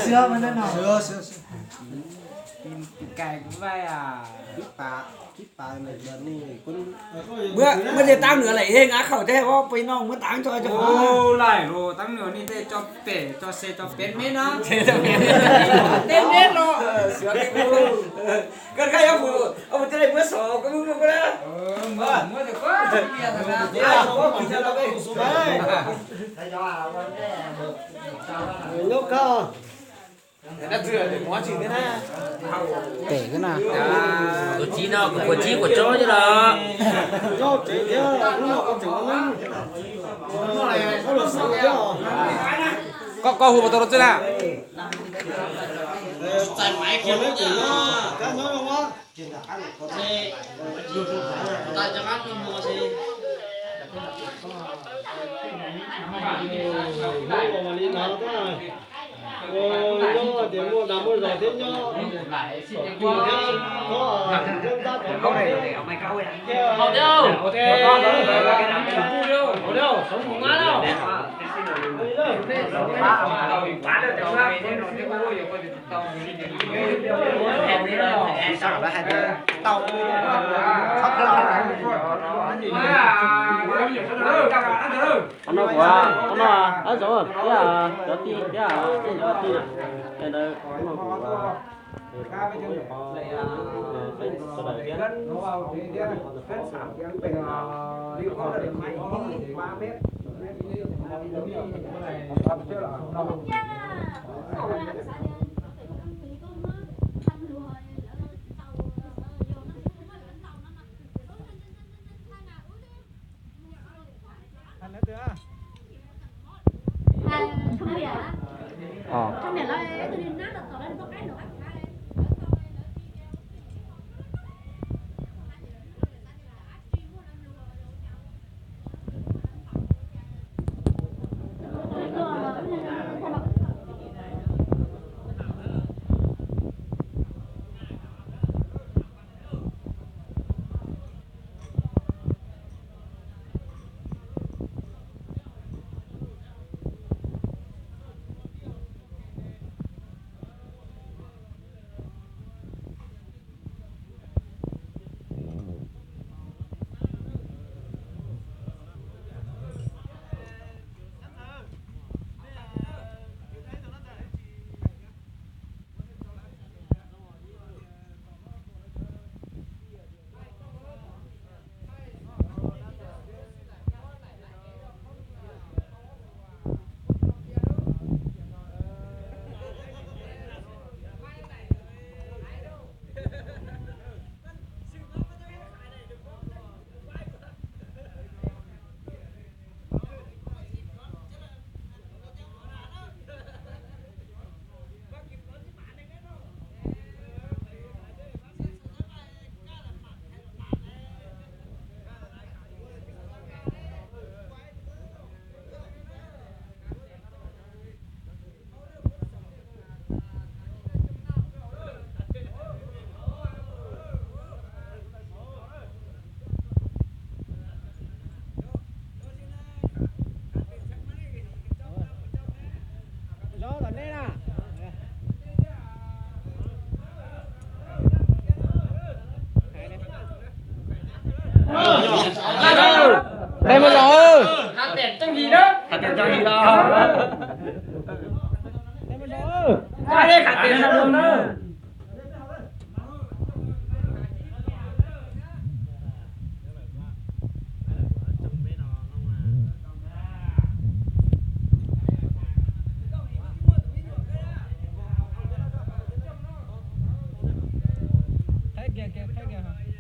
Sua, sua, sua. Muab, muab tej taab nwm lawm ib ngab khaum tej, muab peb noj muab taab tso tso. Laij los taab nwm nej tej tso pem, tso se tso pem meb na. Tej meb los. Koj koj yuav mus, mus tej muab xov koj muab muab koj na. Nyob koj. Tes na. Kuv tsis no, kuv tsis kuv tsob cov los. Koj, koj hu mus tau rau txij na. Nyob tias muaj dag muaj zog thiab nyob. Qhov no kuv, qhov no dab xov thiab cov tij thiab tej cov tij na. Ntawd qhov no kuv sawv daws thiab. Tes mus los. Hais tias coj li los. Tes mus los. Thaij kiag, thaij kiag.